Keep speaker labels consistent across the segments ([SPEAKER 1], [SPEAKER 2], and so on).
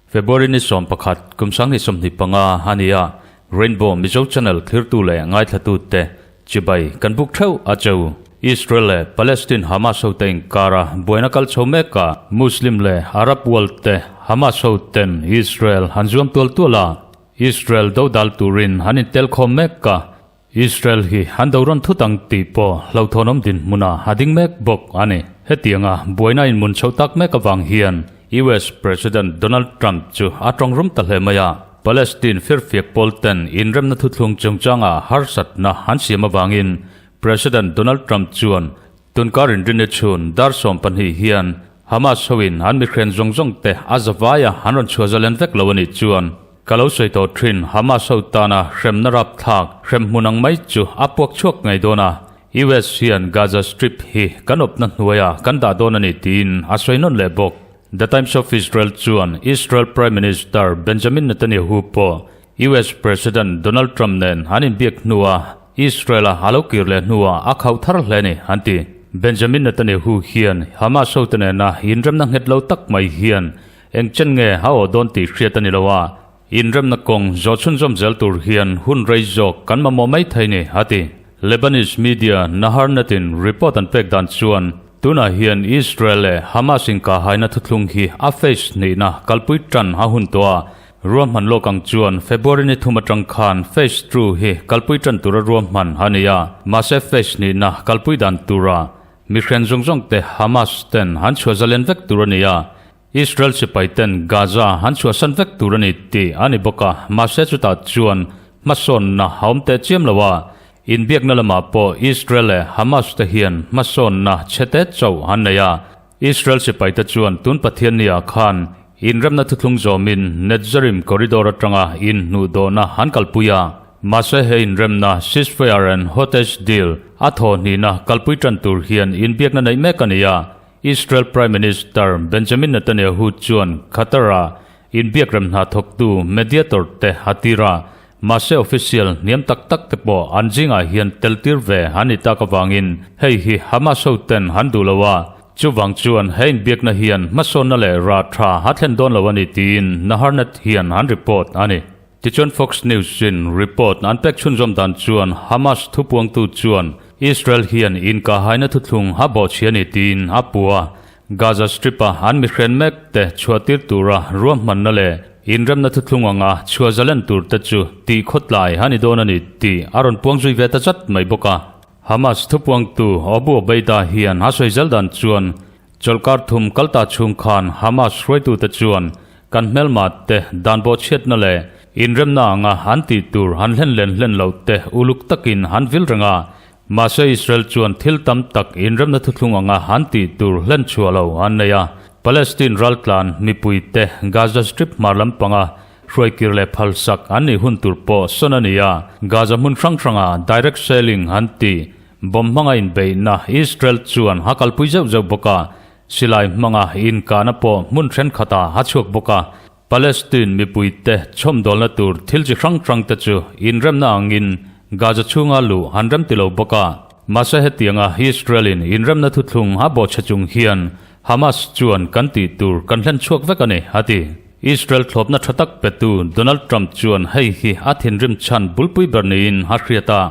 [SPEAKER 1] February ni 11 kum 2025 a ni a, Rainbow Mizo Channel thlirtu leh ngaithlatute chibai kan buk theuh a cheu. Israel leh Palestine Hamas hote inkara buaina kal chho mekah Muslim leh Arab world te Hamas hoten Israel han zuam tual tual a, Israel dodal turin an intel khawm mek a, Israel hi an do rawn thut ang tih pawh hlauhthawnawm dinhmunah a ding mek bawk a ni. Hetianga buaina inmun chho tak mek avang hian US President Donald Trump chu a tawng rum ta hle mai a, Palestine firfiak pawl ten inremna thuthlung chungchanga harsatna an siam avangin President Donald Trump chuan Tunkar inrinni chhun dar 12 hian Hamas hoin an mihren zawng zawng te a zavaia an rawn chhuah zalen vek lo a nih chuan ka lo sawi tawh thin Hamas ho tana hremna rapthlak hrem hmun ang mai chu a puak chhuak ngei dawn a, US hian Gaza Strip hi kan awpna hnuaia kan dah dawn a ni tiin a sawi nawn leh bawk. The Times of Israel chuan Israel Prime Minister Benjamin Netanyahu pawh US President Donald Trump nen an inbiak hnua Israel-a a lo kir leh hnuah a khauh thar hle a ni, an ti. Benjamin Netanyahu hian Hamas hote nena inremna nghet lo tak mai hian eng chen nge a awh dawn tih hriat a ni lo a, inremna kawng zawh chhunzawm zel tur hian hun rei zawk kan mamawh mai thei ni, a ti. Lebanese media Naharnet-in report an pek dan chuan tunah hian Israel leh Hamas inkahhaina thuthlung hi a phase hnihna kalpui tan a hun tawh a, Ruahman lawk ang chuan February ni thum atang khan Phase ii hi kalpui tan tura ruahman a ni a, mahse Phase hnihna kalpui dan tura mihren zawng zawng te Hamas ten an chhuah zalen vek tur a ni a, Israel sipai ten Gaza an chhuahsan vek tur a ni tih a ni bawk a, mahse chutah chuan hmasawnna a awm teh chiam lo a, inbiakna lamah pawh Israel leh Hamas te hian hmasawnna chhe te chauh an nei a, Israel sipaite chuan tun Pathianniah khan inremna thuthlung zawmin Netzarim corridor atanga inhnuhdawhna an kalpui a. Mahse he inremna, ceasefire and hostage deal, a thawhhnihna kalpui tan tur hian inbiakna neih mek a ni a. Israel Prime Minister Benjamin Netanyahu chuan Qatar-a inbiakrem hna thawktu mediator te a tir a. Mahse official hniam tak tak te pawh an zingah hian tel tir ve an ni tak avangin hei hi Hamas ho ten an duh lo a, chuvang chuan he inbiakna hian hmasawnna leh rah tha a thlen dawn lo a ni tiin Naharnet hian an report a ni. Tichuan Fox News in report an pek chhunzawm dan chuan Hamas thupuangtu chuan Israel hian inkahhaina thuthlung a bawhchhia a ni tiin a puh a, Gaza Strip-a an mihren mek te chhuahtir tura ruahmanna leh inremna thuthlung anga chhuah zalen tur te chu tih khawtlai a ni dawn a ni tih a rawn puang zui ve ta zat mai bawk a. Hamas thupuangtu Abu Obeida hian a sawi zel dan chuan chawlhkar thum kalta chhung khan Hamas hruaitute chuan kan hmelma te dan bawhchhiatna leh inremna anga an tih tur han hlen len hlen loh te uluk takin an vil reng a, Mahse Israel chuan thil tam tak inremna thuthlung anga an tih tur hlen chhuah lo an nei a, Palestine raltlan mipuite Gaza Strip hmar lampanga hruaikir leh phalsak an nih hun tur pawh sawn a ni a, Gaza hmun hrang hranga direct shelling an ti bomb hmanga inbeihna Israel chuan a kalpui zeuh zeuh bawk a, silai hmanga inkahna pawh hmun thenkhatah a chhuak bawk a, Palestine mipuite chhawmdawlna tur thil chi hrang hrangte chu inremna angin Gaza chhunga luh an rem ti lo bawk a. Mahse hetianga Israel-in inremna thuthlung a bawhchhe chung hian Hamas chuan kan tih tur kan hlen chhuak vek a ni, a ti. Israel thlawpna tha tak petu Donald Trump chuan hei hi a thinrim chhan bulpui ber niin a hriat a.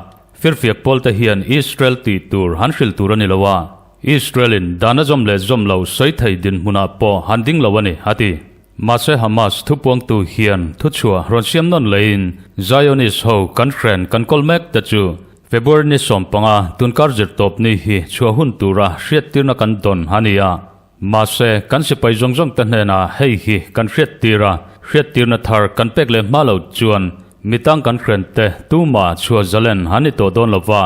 [SPEAKER 1] Firfiak pawlte hian Israel tih tur an hrilh tur a ni lo a, Israel-in dan a zawm leh zawm lo sawi thei dinhmunah pawh an ding lo a ni, a ti. Mahse Hamas thupuangtu hian thuchhuah rawn siam nawn leiin Zionist ho kan hren kan kawl mek te chu February ni 15 tunkar zirtawp ni hi chhuah hun tura hriattirna kan dawn a ni a. Mahse kan sipai zawng zawng te hnenah hei hi kan hriattir a, hriattirna thar kan pek leh hma lo chuan mitang kan hren te tumah chhuah zalen an ni tawh dawn lova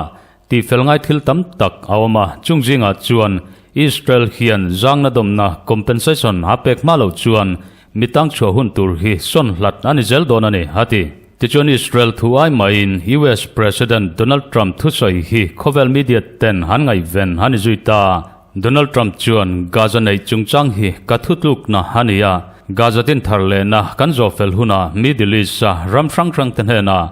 [SPEAKER 1] Tihfel ngai thil tam tak a awm a, chung zingah chuan Israel hian zangna dawmna, compensation, a pek hma loh chuan mi tang chhuah hun tur hi sawn hlat a ni zel dawn a ni, a ti. Tichuan Israel thu ai maiin US President Donald Trump thusawi hi khawvel media ten an ngaihven a ni zui ta. Donald Trump chuan Gaza neih chungchang hi ka thutlukna a ni a, Gaza din thar lehna kan zawhfel hunah Middle East-a ram hrang hrangte hnenah.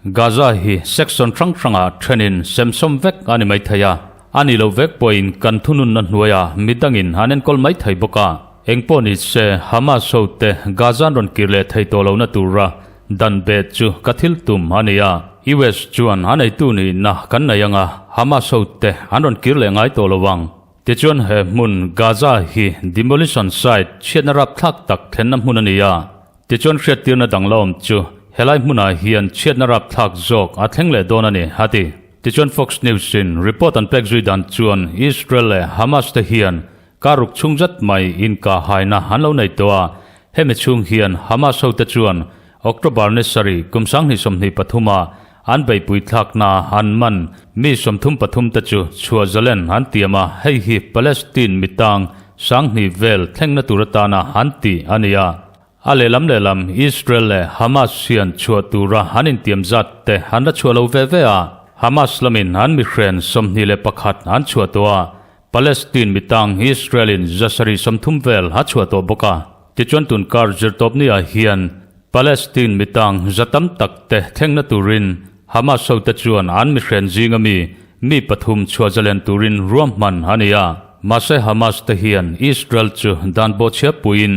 [SPEAKER 1] Gaza hi section hrang hrangah thenin semsawm vek a ni maithei a, a nih loh vek pawhin kan thununna hnuaiah midangin an enkawl maithei bawk a. Engpawh ni se, Hamas hote Gaza an rawn kir leh thei tawh lohna tura dan beh chu ka thil tum a ni a. US chuan a neitu nihna kan nei anga Hamas hote an rawn kir leh ngai tawh lo ang. Tichuan he hmun Gaza hi demolition site chhiatna rapthlak tak thlenna hmun a ni a. Tichuan hriattirna dang la awm chu helai hmunah hian chhiatna rapthlak zawk a thleng leh dawn a ni, a ti. Tichuan Fox News in report an pek zui dan chuan Israel leh Hamas te hian kar ruk chhung zat mai inkah haina an lo nei tawh a, hemi chhung hian Hamas hote chuan October ni sarih kum 2023 ah an beihpui thlakna an man mi 33 te chu chhuah zalen an tiam a, hei hi Palestine mitang 2000 vel thlengna tur atana an tih a ni a. A lehlam lehlam Israel leh Hamas hian chhuah tura an intiam zat te an la chhuah lo ve ve a, Hamas lamin an mihren 21 an chhuah tawh a, Palestine mitang Israel-in 730 vel a chhuah tawh bawk a. Tichuan tunkar zirtawpni ah hian Palestine mitang za tam tak te thlengna turin Hamas hote chuan an mihren zinga mi mi pathum chhuah zalen turin ruahman a ni a. Mahse Hamas te hian Israel chu dan bawhchhia puiin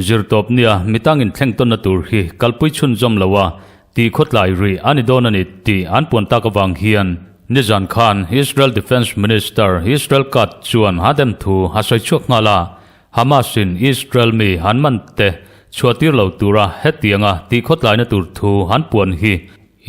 [SPEAKER 1] zirtawpnia mitangin thleng tawnna tur hi kalpui chhunzawm lo a tih khawtlai rih a ni dawn a ni tih an puan tak avang hian nizan khan Israel Defence Minister Israel Katz chuan a dem thu a sawi chhuak nghal a. Hamas-in Israel mi an man te chhuahtir lo tura hetianga tih khawtlaina tur thu an puan hi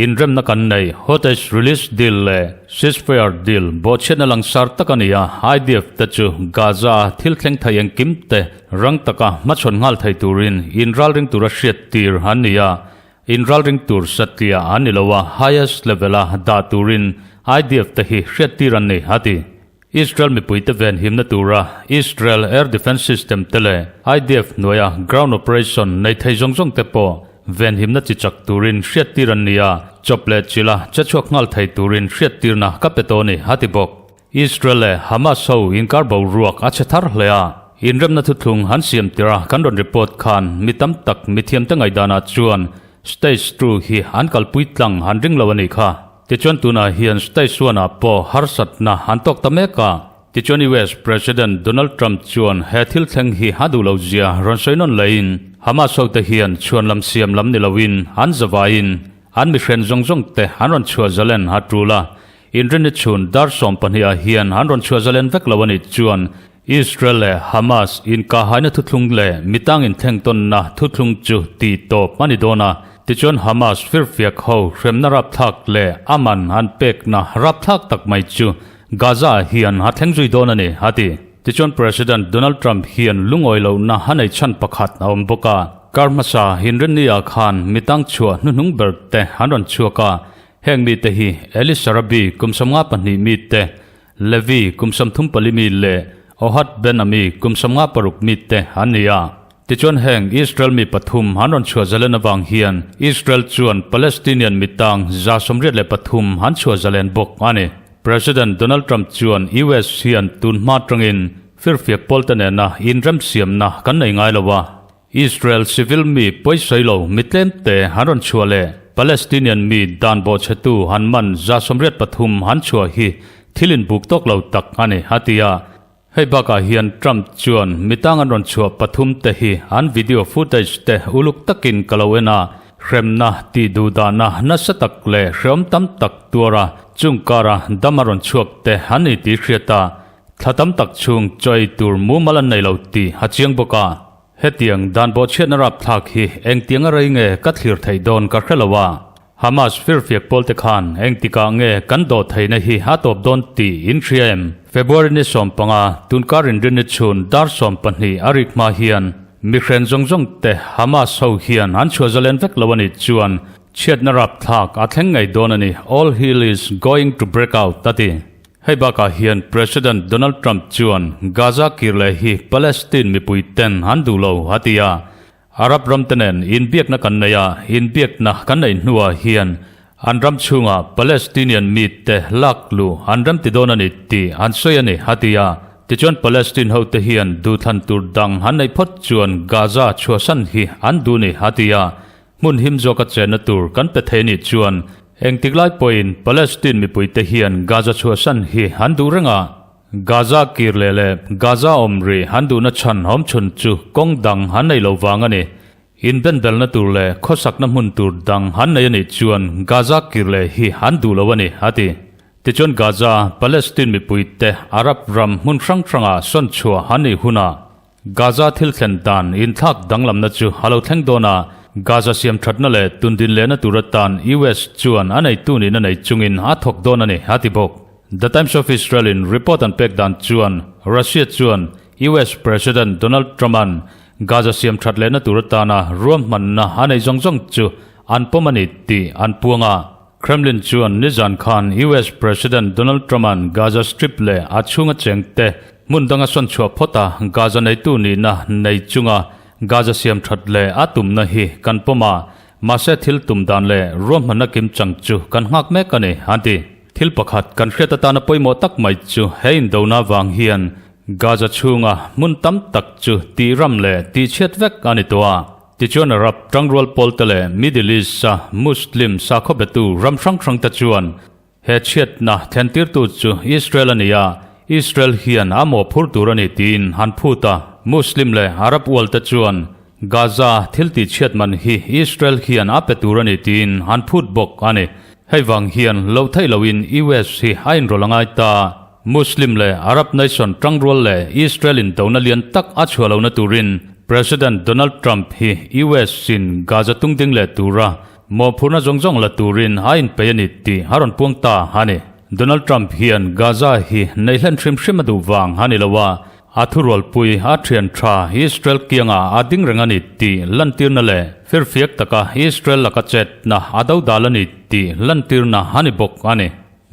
[SPEAKER 1] inremna kan nei hostage release deal leh ceasefire deal bawhchhiatna langsar tak a ni a, IDF te chu Gaza-a thil thleng thei engkim te rang taka hmachhawn nghal thei turin inralring tura hriattir an ni a, inralring tur satliah an ni lo a, highest level-a dah turin IDF te hi hriattir an ni, a ti. Israel mipuite venhimna tura Israel Air Defence System te leh IDF hnuaia ground operation nei thei zawng zawng te pawh venhimna chi chak turin hriattir an ni a, chawp leh chila che chhuak nghal thei turin hriattirna ka pe tawh a ni, a ti bawk. Israel leh Hamas ho inkar boruak a chhe thar hle a, inremna thuthlung an siam tir a kan rawn report khan mi tam tak mithiamte ngaihdanah chuan stage 2 hi an kalpui tlang an ring lo a nih kha. Tichuan tunah hian stage one-ah pawh harsatna an tawk ta mek a. Tichuan US President Donald Trump chuan he thil thleng hi a duh lo zia rawn sawi nawn lehin Hamas hote hian chhuan lam siam lam ni loin an zavaiin an mihren zawng zawng te an rawn chhuah zalen a tul a. Inrinni chhun dar 12 ah hian an rawn chhuah zalen vek lo a nih chuan Israel leh Hamas inkahhaina thuthlung leh mitang inthleng tawnna thuthlung chu tih tawp a ni dawn a. Tichuan Hamas firfiak ho hremna rapthlak leh a man an pekna rapthlak tak mai chu Gaza ah hian a thleng zui dawn a ni, a ti. Tichuan President Donald Trump hian lungawi lohna a nei chhan pakhat a awm bawk a. Kar hmasa inrinni ah khan mitang chhuah hnuhnung ber te an rawn chhuak a, heng mite hi Eli Sharabi kum 52 mite, Levi kum 34 mi leh Ohad Ben Ami kum 56 mi te an ni a. Tichuan heng Israel mi pathum an rawn chhuah zalen avang hian Israel chuan Palestinian mi tang 83 an chhuah zalen bawk a ni. President Donald Trump chuan US hian tun hma tangin firfiak pawlte nena inremsiamna kan nei ngai lo a. Israel civil mi pawisawi lo mi tlemte an rawn chhuah leh Palestinian mi dan bawhchhetu han man 83 han chhuah hi thil inbuk tawk lo tak a ni, a ti a. Hei bakah hian Trump chuan mi tang an rawn chhuah pathum te hi an video footage te uluk takin ka lo en a, hremna tih duhdahna nasa tak leh hreawm tam tak tuara chung kara dam a rawn chhuak te an ni tih hriat a, thla tam tak chhung chaw ei tur mumal an nei lo tih a chiang bawk a. Hetiang dan bawhchhiatna rapthlak hi engtianga rei nge ka thlir theih dawn ka hre lo a, Hamas firfiak pawlte khan engtikah nge kan dawh theihna hi a tawp dawn tih in hria em? February ni 15, tunkar inrinni chhun dar 12 a rik hma hian mihren zawng zawng te Hamas ho hian an chhuah zalen vek lo a nih chuan chhiatna rapthlak a thleng ngei dawn a ni, all hell is going to break out, a ti. Hei bakah hian President Donald Trump chuan Gaza kir leh hi Palestine mipui ten an duh lo a ti a. Arab ram te nen inbiakna kan nei a, inbiakna kan neih hnuah hian an ram chhungah Palestinian mite lak luh an remti dawn a ni tih an sawi a ni a ti a. Tichuan Palestine hote hian duhthlan tur dang an neih phawt chuan Gaza chhuahsan hi an duh ni a ti a. Hmun him zawka chenna tur kan pe thei anih chuan. Engtik lai pawhin Palestine mipuite hian Gaza chhuahsan hi an duh reng a, Gaza kir leh leh Gaza awm rih an duhna chhan awmchhun chu kawng dang an nei lo vang a ni. Inbenbelna tur leh khawsakna hmun tur dang an nei a nih chuan Gaza kir leh hi an duh lo a ni, a ti. Tichuan Gaza, Palestine mipuite Arab ram hmun hrang hrangah sawn chhuah an nih hunah Gaza thil thlen dan inthlak danglamna chu a lo thleng dawn a, Gaza siam thatna leh tundin lehna tur atan US chuan a neitu nihna nei chungin a thawk dawn a ni, a ti bawk. The Times of Israel in report an pek dan chuan Russia chuan US President Donald Trump-a'n Gaza siam that lehna tur atana ruahmanna a nei zawng zawng chu an pawm a ni tih an puang a. Kremlin chuan nizan khan US President Donald Trump-a'n Gaza Strip leh a chhunga chengte hmun danga sawn chhuah phawt a, Gaza neitu nihna nei chunga Gaza siam that leh a tumna hi kan pawm a, mahse thil tum dan leh ruahmanna kimchang chu kan nghak mek a ni, an ti. Thil pakhat kan hriat atana pawimawh tak mai chu he indona vang hian Gaza chhunga hmun tam tak chu tih ram leh tih chhiat vek a ni tawh a. Tichuan Arab tangrual pawlte leh Middle East-a Muslim sakhaw betu ram hrang hrangte chuan he chhiatna thlentirtu chu Israel a ni a, Israel hian a mawhphur tur a ni tiin han phut a. Muslim leh Arab ualte chuan Gaza thil tihchhiat man hi Israel hian a pe tur a ni tiin an phut bawk a ni. Hei vang hian loh theih loin US hi a inrawlh a ngai ta. Muslim leh Arab nation tangrual leh Israel indona lian tak a chhuah lohna turin President Donald Trump hi US in Gaza tungding leh tura mawhphurhna zawng zawng la turin a inpeih a ni tih a rawn puang ta a ni. Donald Trump hian Gaza hi neih hlen hrim hrim a duh vang a ni lo a, A thurualpui a thian tha Israel kiangah a ding reng a ni tih lantirna leh firfiak taka Israel laka chetna a dodal a ni tih lantirna a ni bawk a ni.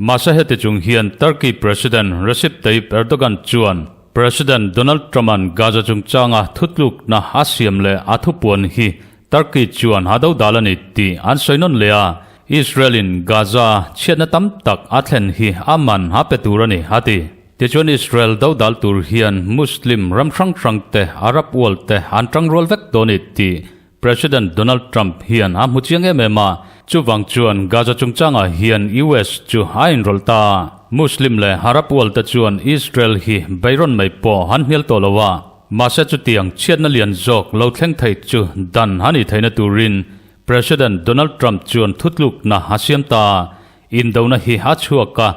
[SPEAKER 1] Mahse heti chung hian Turkey President Recep Tayyip Erdogan chuan President Donald Trump-a'n Gaza chungchanga thutlukna a siam leh a thupuan hi Turkey chuan a dodal a ni tih an sawi nawn leh a, Israel-in Gaza chhiatna tam tak a thlen hi a man a pe tur a ni, a ti. Tichuan Israel dodal tur hian Muslim ram hrang hrang te, Arab world te an tangrual vek dawn i tih President Donald Trump hian a hmu chiang em em a. Chuvang chuan Gaza chungchangah hian US chu a inrawlh ta a. Muslim leh Arab world te chuan Israel hi beirawn mai pawh an hnial tawh lo a. Mahse chutiang chhiatna lian zawk lo thleng thei chu dan a nih theihna turin President Donald Trump chuan thutlukna a siam ta a. Indona hi a chhuak a,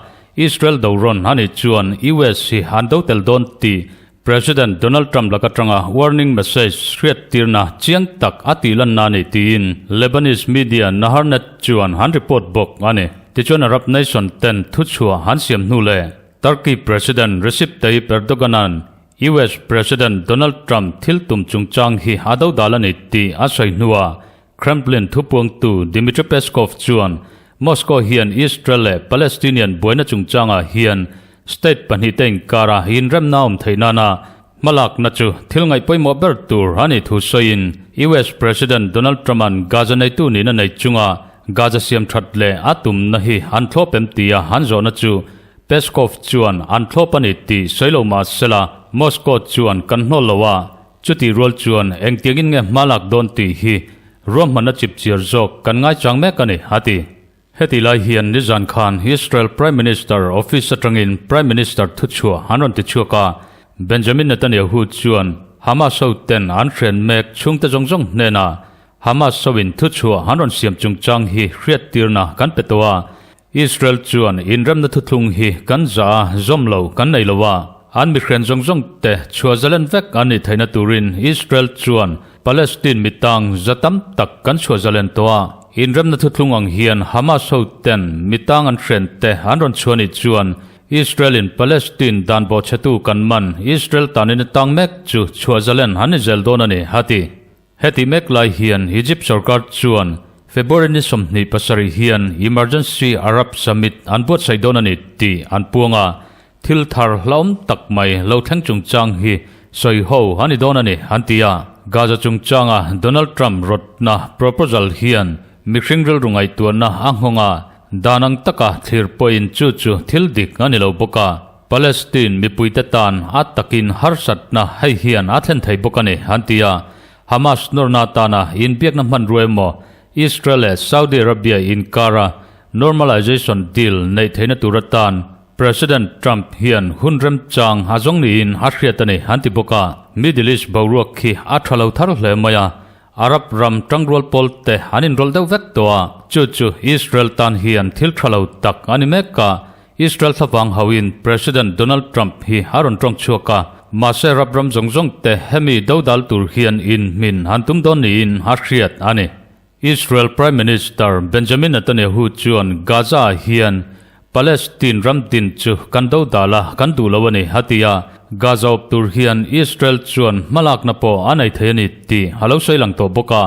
[SPEAKER 1] Israel do rawn a nih chuan US hi an do tel dawn tih President Donald Trump lak atanga warning message hriattirna chiang tak a tih lanna a ni tiin Lebanese media Naharnet chuan an report bawk a ni. Tichuan Arab nation ten thuchhuah an siam hnu leh Turkey President Recep Tayyip Erdogan-a'n US President Donald Trump thil tum chungchang hi a dodal a ni tih a sawi hnuah Kremlin thupuangtu Dmitry Peskov chuan Moscow hian Israel leh Palestinian buaina chungchangah hian state pahnihte inkara inremna awm theih nana hmalakna chu thil ngaih pawimawh ber tur a nih thu sawiin US President Donald Trump-a'n Gaza neitu nihna nei chunga Gaza siam that leh a tumna hi an thlawp em tia an zawhna chu Peskov chuan an thlawp a ni tih sawi lo mah sela Moscow chuan kan hnawl lo a, Chutih rual chuan engtiangin nge hma lak dawn tih hi ruahmanna chipchiar zawk kan ngaichang mek a ni, a ti. Hetih lai hian nizan khan Israel Prime Minister office atangin Prime Minister thuchhuah an rawn tichhuak a, Benjamin Netanyahu chuan Hamas hoten an hren mek chhungte zawng zawng hnenah Hamas hoin thuchhuah an rawn siam chungchang hi hriattirna kan pe tawh a, Israel chuan inremna thuthlung hi kan zah a, zawm lo kan nei lo a, an mihren zawng zawng te chhuah zalen vek an nih theihna turin Israel chuan Palestine mitang za tam tak kan chhuah zalen tawh a, inremna thuthlung ang hian Hamas ho ten mitang an hren te an rawn chhuah nih chuan Israel in Palestine dan bawhchhetu kan man Israel tanin a tang mek chu chhuah zalen an ni zel dawn a ni, a ti. Heti mek lai hian Egypt sorkar chuan February ni 27 hian Emergency Arab Summit an buatsaih dawn a ni tih an puang a, thil thar hlauhawm tak mai lo thleng chungchang hi sawi ho a ni dawn a ni an ti a. Gaza chungchanga Donald Trump rawtna proposal hian mihring rilru ngaihtuahna a nghawng a, dan ang taka thlir pawhin chu chu thil dik a ni lo bawk a, Palestine mipuite tan a takin harsatna hei hian a thlen thei bawk a ni, an ti a. Hamas nawrna atana inbiakna hmanrua emaw, Israel leh Saudi Arabia inkara Normalization deal neih theihna tur atan President Trump hian hun remchang a zawng niin a hriat a ni an ti bawk a. Middle East boruak khi a tha lo thar hle mai a, Arab ram tangrual pawl te an inrawlh deuh vek tawh a, chu chu Israel tan hian thil tha lo tak a ni mek a. Israel thlavang hauhin President Donald Trump hi a rawn tawng chhuak a, mahse Arab ram zawng zawng te hemi dodal tur hian inhmin an tum dawn niin a hriat a ni. Israel Prime Minister Benjamin Netanyahu chuan Gaza-ah hian Palestine ram din chu kan do dal a, kan duh lo a ni, a ti a. Gaza awp tur hian Israel chuan hmalakna pawh a nei thei a ni tih a lo sawi lang tawh bawk a.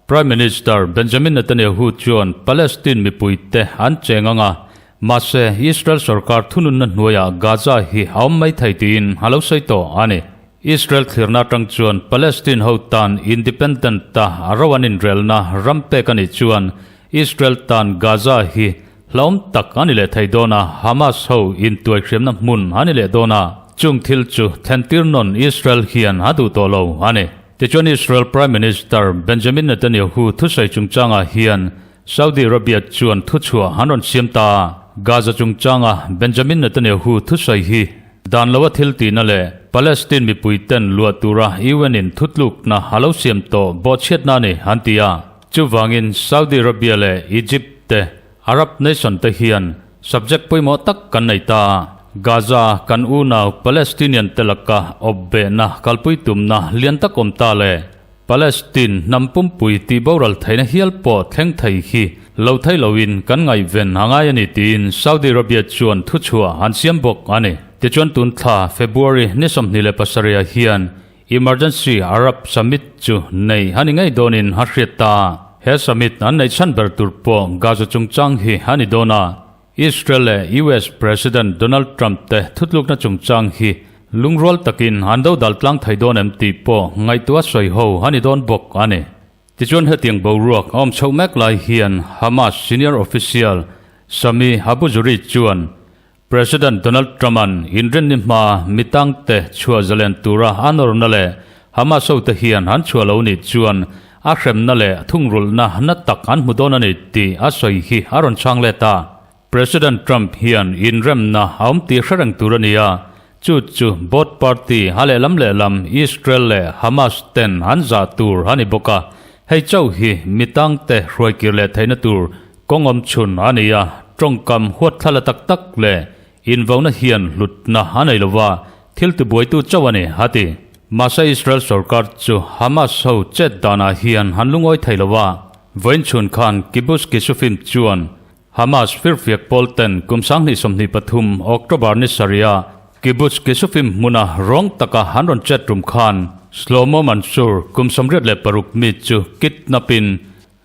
[SPEAKER 1] Prime Minister Benjamin Netanyahu chuan Palestine mipuite an cheng ang a, mahse Israel sorkar thununna hnuaiah Gaza hi a awm mai thei tiin a lo sawi tawh a ni. Israel thlirna atang chuan Palestine ho tan independent ta a ro an inrelna ram pek a nih chuan Israel tan Gaza hi hlauhawm tak a ni leh thei dawn a, Hamas ho intuaihriamna hmun a ni leh dawn a, chung thil chu thlentir nawn Israel hian a duh tawh lo a ni. Tichuan Israel Prime Minister Benjamin Netanyahu thusawi chungchangah hian Saudi Arabia chuan thuchhuah an rawn siam ta a, Gaza chungchanga Benjamin Netanyahu thusawi hi Dan loa thil tihna leh Palestine mipuiten luah tura UN in thutlukna a lo siam tawh bawhchhiatna a ni an ti a. Chuvangin Saudi Arabia leh Egypt te Arab nation te hian subject pawimawh tak kan nei ta a. Gaza kan unau Palestinian te laka awpbehna kalpui tumna lian tak awm ta leh Palestine hnam pumpui tih boral theihna hial pawh thleng thei hi lo thei loin kan ngaihven a ngai a ni tiin Saudi Arabia chuan thuchhuah an siam bawk a ni. Tichuan tun thla February ni 27 ah hian Emergency Arab Summit chu nei a ni ngei dawnin a hriat ta a. He summit an neih chhan ber tur pawh Gaza chungchang hi a ni dawn a. Israel leh US President Donald Trump te thutlukna chungchang hi lungrual takin an dodal tlang thei dawn em tih pawh ngaihtuah sawi ho a ni dawn bawk a ni. Tichuan hetiang boruak a awm chhoh mek lai hian Hamas senior official Sami Abu Zuhri chuan President Donald Trump-a'n inrinni hmaa mi tangte chhuah zalen tura a nawrna leh Hamas hote hian an chhuah lo nih chuan a hremna leh thungrulhna na tak an hmu dawn a ni tih a sawi hi a rawn chhang let a. President Trump hian inremna a awm tih hre reng tur a ni a, chu chu both party a lehlam lehlam Israel leh Hamas ten an zah tur a ni bawk a, hei chauh hi mi tangte hruaikir leh theihna tur kawng awm chhun a ni a, tawngkam huatthla la tak tak leh Invauna hian hlutna a nei lova, thil tibuaitu chauh a ni, a ti. Mahse Israel sorkar chu Hamas ho chet danah hian an lungawi thei lo a. Vawiin chhun khan Kibbutz Kisufim chuan Hamas firfiak pawl ten kum 2023 October ni sarih-a Kibbutz Kisufim hmuna rawng taka an rawn chet rum khan Shlomo Mansour kum 86 mi chu kidnap-in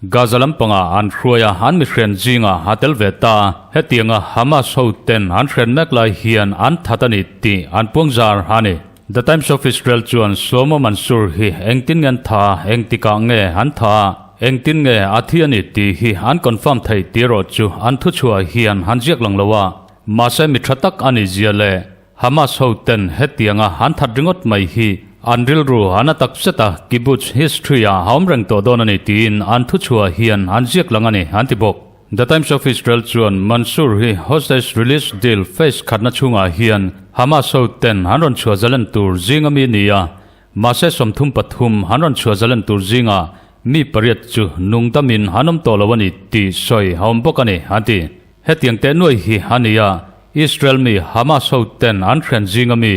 [SPEAKER 1] Gaza lampangah an hruai a, an mihren zingah a tel ve ta. Hetianga Hamas ho ten an hren mek lai hian an that a ni tih an puang zar a ni. The Times of Israel chuan Shlomo Mansour hi engtin nge an tha, engtikah nge an tha, engtin nge a thi a ni tih hi an confirm thei tih erawh chu an thuchhuah hian an ziak lang lo a. Mahse mi tha tak a nih zia leh Hamas ho ten hetianga an that ringawt mai hi an rilru a na tak zet a, kibbutz history ah a awm reng tawh dawn a ni tiin an thuchhuah hian an ziak lang a ni, an ti bawk. The Times of Israel chuan Mansour hi hostage release deal phase khatna chhungah hian Hamas ho ten an rawn chhuah zalen tur zinga mi ni a, mahse 33 an rawn chhuah zalen tur zingah mi pariat chu nungdamin an awm tawh lo a ni tih sawi a awm bawk a ni, an ti. Hetiang teh nuai hi a ni a, Israel mi Hamas ho ten an hren zinga mi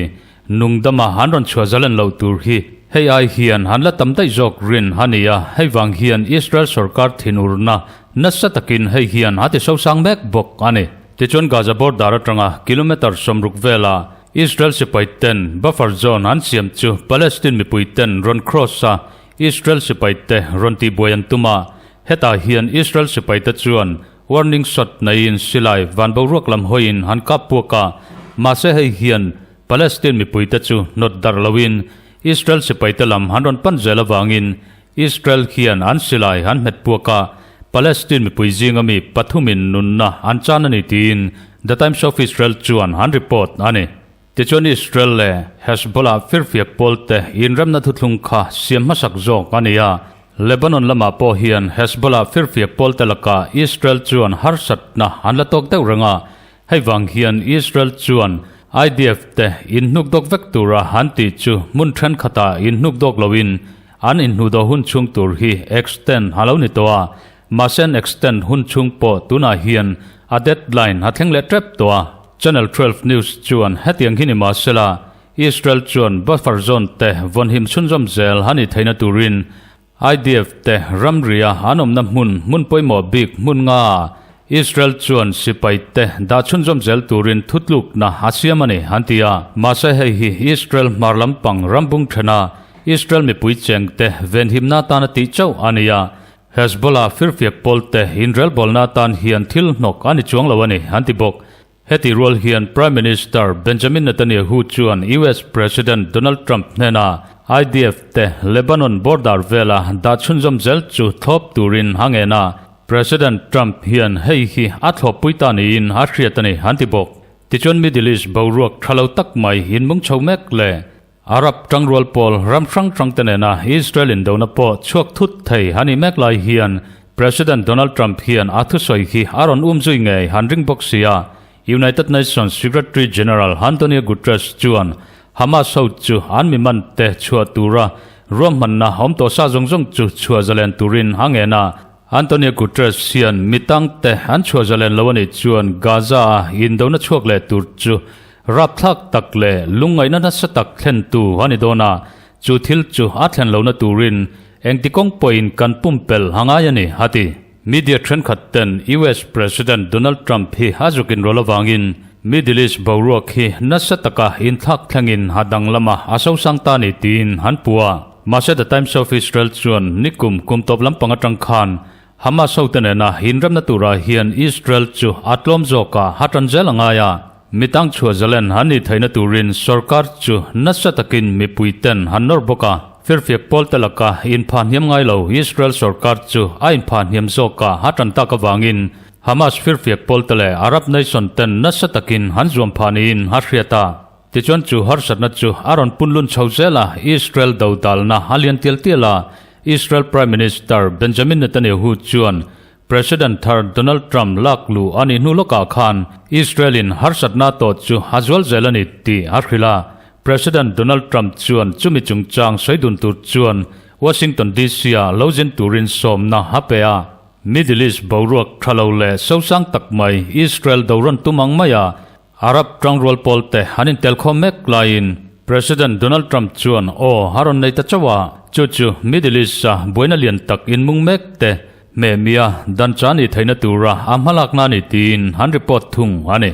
[SPEAKER 1] nungdama an rawn chhuah zalen loh tur hi hei ai hian an la tam daih zawk rin a ni a, hei vang hian Israel sorkar thinurna nasa takin hei hian a ti sosang mek bawk a ni. Tichuan Gaza border atanga kilometre 60 vela Israel sipai ten buffer zone an siam chu Palestine mipui ten rawn cross a Israel sipai te rawn tihbuai an tum a, hetah hian Israel sipai te chuan Warning shot neiin silai van boruak lam hawiin han kap puak a, mahse hei hian Palestine mipuite chu hnawt darh loin Israel sipaite lam han rawn pan zel avangin Israel hian an silai an hmet puak a, Palestine mipui zinga mi pathumin nunna an chan a ni tiin The Times of Israel chuan an report a ni. Tichuan Israel leh Hezbollah firfiak pawlte inremna thuthlung kha siam hmasak zawk a ni a. Lebanon lamah pawh hian Hezbollah firfiak pawlte lakah Israel chuan harsatna an la tawk deuh reng a, hei vang hian Israel chuan IDF te inhnukdawk vek tura an tih chu hmun thenkhatah inhnukdawk loin an inhnuhdawh hun chhung tur hi extend a lo ni tawh a, mahse an extend hun chhung pawh tunah hian a deadline a thleng leh tep tawh a. Channel 12 News chuan hetiang hi ni mahsela Israel chuan buffer zone te vawnhim chhunzawm zel a nih theihna turin IDF te ramria an awmna hmun hmun pawimawh bik hmun nga ah Israel chuan sipai te dah chhunzawm zel turin thutlukna a siam a ni an ti a. Mahse hei hi Israel hmar lampang rambung thena Israel mipui cheng te venhimna atana tih chauh a ni a, Hezbollah firfiak pawl te inrelbawlna atan hian thil hnawk a ni chuang lo a ni an ti bawk. Heti rual hian Prime Minister Benjamin Netanyahu chuan US President Donald Trump hnena IDF te Lebanon border vela dah chhunzawm zel chu thlawp turin a ngen a, President Trump hian hei hi a thlawppui ta niin a hriat a ni an ti bawk. Tichuan Middle East boruak tha lo tak mai inmung chho mek le Arab tangrual pawl ram hrang hrang te nena Israel indona pawh chhuak thut thei a nih mek lai hian President Donald Trump hian a thusawi hi a rawn um zui ngei han ring bawk si a. United Nations Secretary General Antonio Guterres chuan Hamas ho chu an mi man te chhuah tura ruahmanna awm tawh sa zawng zawng chu chhuah zalen turin a ngen a. Antonio Guterres hian mi tang te an chhuah zalen lo a nih chuan Gaza-a indona chhuak leh tur chu Rapthlak tak leh lungngaihna nasa tak thlentu a ni dawn a, chu thil chu a thlen lohna turin engti kawng pawhin kan pumpelh a ngai a ni, a ti. Media thenkhat ten US President Donald Trump hi a zuk inrawlh avangin Middle East boruak hi nasa taka inthlak thlengin a danglama a sosang ta ni tiin an puh a. Mahse The Times of Israel chuan nikum kum tawp lampang atang khan Hamas hote nena inremna turah hian Israel chu a tlawm zawkah a tan zel a ngai a, mitang chhuah zalen an nih theihna turin sorkar chu nasa takin mipuiten an nawr bawk a. Firfiak pawlte laka inphah hniam ngai lo Israel sorkar chu a inphah hniam zawkah a tan tak avangin Hamas firfiak pawlte leh Arab nation ten nasa takin an zuam phah niin a hriat a. Tichuan chu harsatna chu a rawn punlun chho zel a, Israel dodalna a lian tial tial a, Israel Prime Minister Benjamin Netanyahu chuan President thar Donald Trump lak luh a nih hnu lawkah khan Israel-in harsatna tawh chu a zual zel a ni tih a hrilh a. President Donald Trump chuan chumi chungchang sawi dun tur chuan Washington DC-ah lo zin turin sawmna a pe a. Middle East boruak tha lo leh sosang tak mai Israel do rawn tum ang maia Arab tangrual pawlte an intelkhawm mek laiin President Donald Trump chuan aw a rawn nei ta chauh a, chu chu Middle East-a buaina lian tak inmung mek te hmehmia dan cha nih theihna tura a hmalakna a ni tiin an report thung a ni.